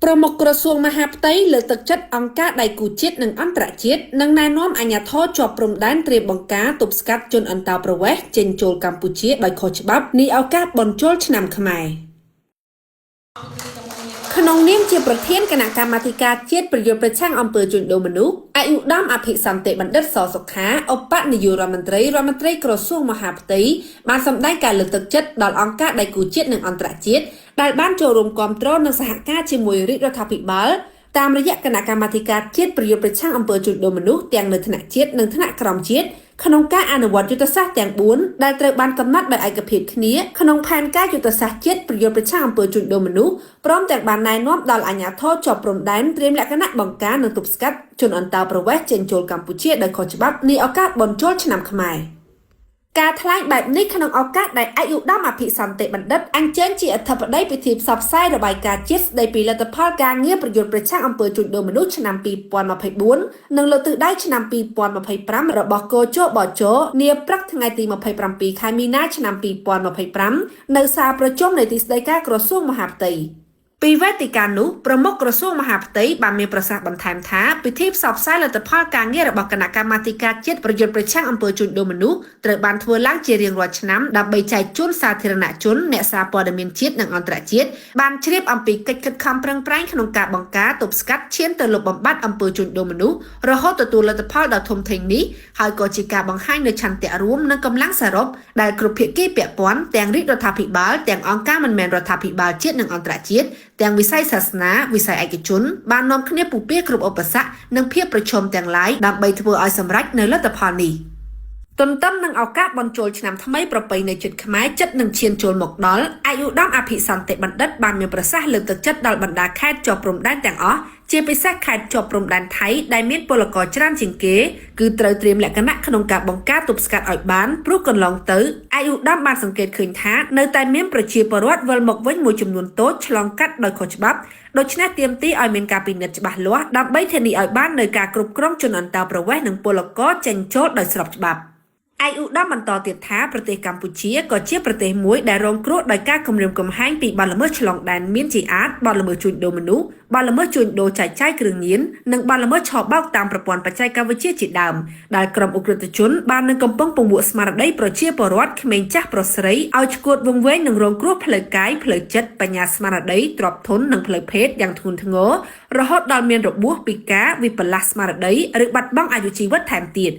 ប្រមុខក្រសួងមហាផ្ទៃលើកទឹកចិត្តអង្គការដៃគូជាតិនិងអន្តរជាតិនិងណែនាំអាជ្ញាធរជាប់ព្រំដែនត្រៀមបង្ការទប់ស្កាត់ជនអន្តោប្រវេសន៍ចេញចូលកម្ពុជាដោយខុសច្បាប់នាឱកាសបុណ្យចូលឆ្នាំខ្មែរក្នុងនាមជាប្រធានគណៈកម្មាធិការជាតិប្រយុទ្ធប្រឆាំងអំពើជួញដូរមនុស្សឯកឧត្តមអភិសន្តិបណ្ឌិតសសុខាឧបនាយករដ្ឋមន្ត្រីរដ្ឋមន្ត្រីក្រសួងមហាផ្ទៃបានសម្ដែងការលើកទឹកចិត្តដល់អង្គការដៃគូជាតិនិងអន្តរជាតិដែលបានចូលរួមគាំទ្រនិងសហការជាមួយរាជរដ្ឋាភិបាលតាមរយៈគណៈកម្មាធិការជាតិប្រយុទ្ធប្រឆាំងអំពើជួញដូរមនុស្សទាំងនៅថ្នាក់ជាតិនិងថ្នាក់ក្រោមជាតិក្នុងការអនុវត្តយុទ្ធសាស្ត្រទាំង4ដែលត្រូវបានកំណត់ដោយឯកភាពគ្នាក្នុងផែនការយុទ្ធសាស្ត្រជាតិប្រយុទ្ធប្រឆាំងអំពើជួញដូរមនុស្សព្រមទាំងបានណែនាំដល់អាជ្ញាធរជាប់ព្រំដែនត្រៀមលក្ខណៈបង្ការនិងទប់ស្កាត់ជនអន្តោប្រវេសន៍ចេញចូលកម្ពុជាដោយខុសច្បាប់នាឱកាសបុណ្យចូលឆ្នាំខ្មែរការថ្លែងបែបនេះក្នុងឱកាសដែលឯកឧត្តមអភិសន្តិបណ្ឌិតអញ្ជើញជាអធិបតីពិធីផ្សព្វផ្សាយរបាយការណ៍ជាតិស្ដីពីលទ្ធផលការងារប្រយុទ្ធប្រឆាំងអំពើជួញដូរមនុស្សឆ្នាំ2024និងលើកទិសដៅឆ្នាំ2025របស់គជបជនាព្រឹកថ្ងៃទី27ខែមីនាឆ្នាំ2025នៅសាលប្រជុំនៃទីស្តីការក្រសួងមហាផ្ទៃពីវេទិកានោះប្រមុខក្រសួងមហាផ្ទៃបានមានប្រសាសន៍បន្ថែមថាពិធីផ្សព្វផ្សាយលទ្ធផលការងាររបស់គណៈកម្មាធិការជាតិប្រយុទ្ធប្រឆាំងអំពើជួញដូរមនុស្សត្រូវបានធ្វើឡើងជារៀងរាល់ឆ្នាំដើម្បីចែកជូនសាធារណជនអ្នកសារព័ត៌មានជាតិនិងអន្តរជាតិបានជ្រាបអំពីកិច្ចខិតខំប្រឹងប្រែងក្នុងការបង្ការទប់ស្កាត់ឈានទៅលុបបំបាត់អំពើជួញដូរមនុស្សរហូតទទួលលទ្ធផលដ៏ធំធេងនេះហើយក៏ជាការបង្ហាញនូវឆន្ទៈរួមនិងកម្លាំងសរុបដែលគ្រប់ភាគីពាក់ព័ន្ធទាំងរាជរដ្ឋាភិបាលទាំងអង្គការមិនមែនរដ្ឋាភិបាលជាតិនិងអន្តរជាតិទាំងវិស័យសាសនាវិស័យឯកជនបាននាំគ្នាពុះពារគ្រប់ឧបសគ្គនិងភាពប្រឈមទាំងឡាយដើម្បីធ្វើឲ្យសម្រេចនូវលទ្ធផលនេះទន្ទឹមនឹងឱកាសបុណ្យចូលឆ្នាំថ្មីប្រពៃណីជាតិខ្មែរចិត្តនឹងឈានចូលមកដល់ឯកឧត្តមអភិសន្តិបណ្ឌិតបានមានប្រសាសន៍លើកទឹកចិត្តដល់បណ្ដាខេត្តជាប់ព្រំដែនទាំងអស់ជាពិសេសខេត្តជាប់ព្រំដែនថៃដែលមានពលករច្រើនជាងគេគឺត្រូវត្រៀមលក្ខណៈក្នុងការបង្ការទប់ស្កាត់ឲ្យបានព្រោះកន្លងទៅឯកឧត្តមបានសង្កេតឃើញថានៅតែមានប្រជាពលរដ្ឋវិលមកវិញមួយចំនួនតូចឆ្លងកាត់ដោយខុសច្បាប់ដូច្នេះទាមទារឲ្យមានការពិនិត្យច្បាស់លាស់ដើម្បីធានាឲ្យបាននូវការគ្រប់គ្រងជនអន្តោប្រវេសន៍និងពលករចេញចូលដោយស្របច្បាប់ឯកឧត្តមបន្តទៀតថាប្រទេសកម្ពុជាក៏ជាប្រទេសមួយដែលរងគ្រោះដោយការគំរាមកំហែងពីបទល្មើសឆ្លងដែនមានជាអាទិបទល្មើសជួញដូរមនុស្សបទល្មើសជួញដូរចែកចាយគ្រឿងញៀននិងបទល្មើសឆបោកតាមប្រព័ន្ធបច្ចេកវិទ្យាជាដើមដែលក្រុមឧក្រិដ្ឋជនបាននឹងកំពុងពង្វក់ស្មារតីប្រជាពលរដ្ឋក្មេងចាស់ប្រុសស្រីឲ្យឆ្កួតវង្វេងនិងរងគ្រោះផ្លូវកាយផ្លូវចិត្តបញ្ញាស្មារតីទ្រព្យធននិងផ្លូវភេទយ៉ាងធ្ងន់ធ្ងររហូតដល់មានរបួសពិការវិបល្លាសស្មារតីឬបាត់បង់អាយុជីវិតថែមទៀត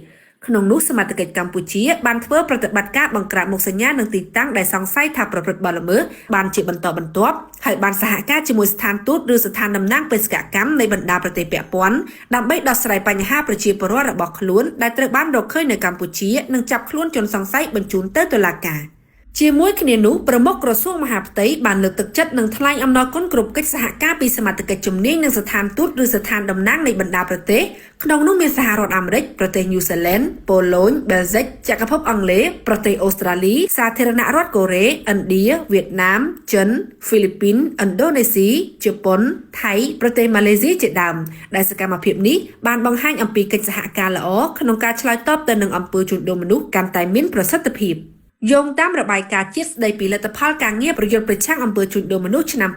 ក្នុងនោះសមត្ថកិច្ចកម្ពុជាបានធ្វើប្រតិបត្តិការបង្ក្រាបមុខសញ្ញានិងទីតាំងដែលសង្ស័យថាប្រព្រឹត្តបទល្មើសបានជាបន្តបន្ទាប់ហើយបានសហការជាមួយស្ថានទូតឬស្ថានតំណាងបេសកកម្មនៃបណ្ដាប្រទេសពាក់ព័ន្ធដើម្បីដោះស្រាយបញ្ហាប្រជាពលរដ្ឋរបស់ខ្លួនដែលត្រូវបានរកឃើញនៅកម្ពុជានិងចាប់ខ្លួនជនសង្ស័យបញ្ជូនទៅតុលាការជាមួយគ្នានោះប្រមុខក្រសួងមហាផ្ទៃបានលើកទឹកចិត្តនិងថ្លែងអំណរគុណគ្រប់កិច្ចសហការពីសមត្ថកិច្ចជំនាញនិងស្ថានទូតឬស្ថានតំណាងនៃបណ្ដាប្រទេសក្នុងនោះមានសហរដ្ឋអាមេរិកប្រទេសញូហ្សេឡង់ប៉ូឡូញបែលហ្សិកចក្រភពអង់គ្លេសប្រទេសអូស្ត្រាលីសាធារណរដ្ឋកូរ៉េឥណ្ឌាវៀតណាមចិនហ្វីលីពីនឥណ្ឌូនេស៊ីជប៉ុនថៃប្រទេសម៉ាឡេស៊ីជាដើមដែលសកម្មភាពនេះបានបង្ហាញអំពីកិច្ចសហការល្អក្នុងការឆ្លើយតបទៅនឹងអំពើជួញដូរមនុស្សកាន់តែមានប្រសិទ្ធភាពយោងតាមរបាយការណ៍ជាតិស្ដីពីលទ្ធផលការងារប្រយុទ្ធប្រឆាំងអំពើជួញដូរមនុស្សឆ្នាំ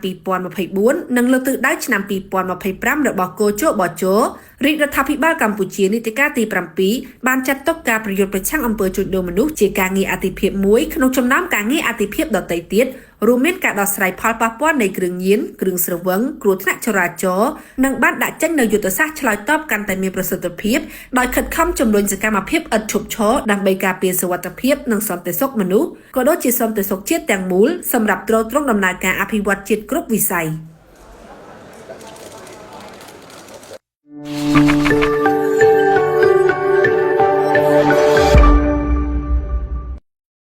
2024និងលើកទិសដៅឆ្នាំ2025របស់គជបជរាជរដ្ឋាភិបាលកម្ពុជានីតិកាលទី7បានចាត់ទុកការប្រយុទ្ធប្រឆាំងអំពើជួញដូរមនុស្សជាការងារអាទិភាពមួយក្នុងចំណោមការងារអាទិភាពដទៃទៀតរួមមានការដោះស្រាយផលប៉ះពាល់នៃគ្រឿងញៀនគ្រឿងស្រវឹងគ្រោះថ្នាក់ចរាចរណ៍និងបានដាក់ចេញនូវយុទ្ធសាស្ត្រឆ្លើយតបកាន់តែមានប្រសិទ្ធភាពដោយខិតខំជំរុញសកម្មភាពឥតឈប់ឈរដើម្បីការពារសុវត្ថិភាពនិងសន្តិសុខមនុស្សក៏ដូចជាសន្តិសុខជាតិទាំងមូលសម្រាប់ទ្រទ្រង់ដំណើរការអភិវឌ្ឍជាតិគ្រប់វិស័យ។